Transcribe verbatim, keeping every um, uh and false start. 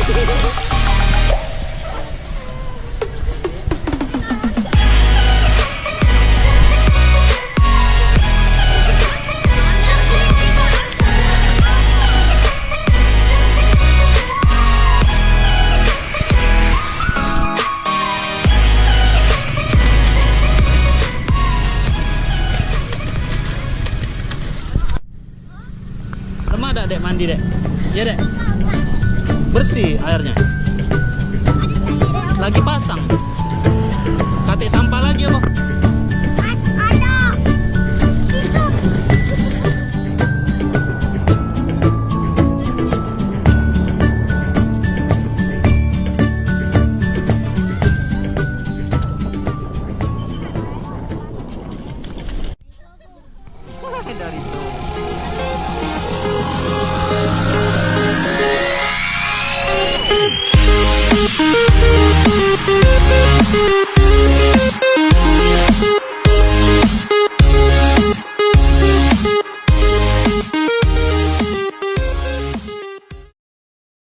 Lemak dak, Dek, mandi, Dek? Ya, Dek? Bersih airnya. Lagi pasang. Katik sampah lagi apa? Ada. Itu. Dari so.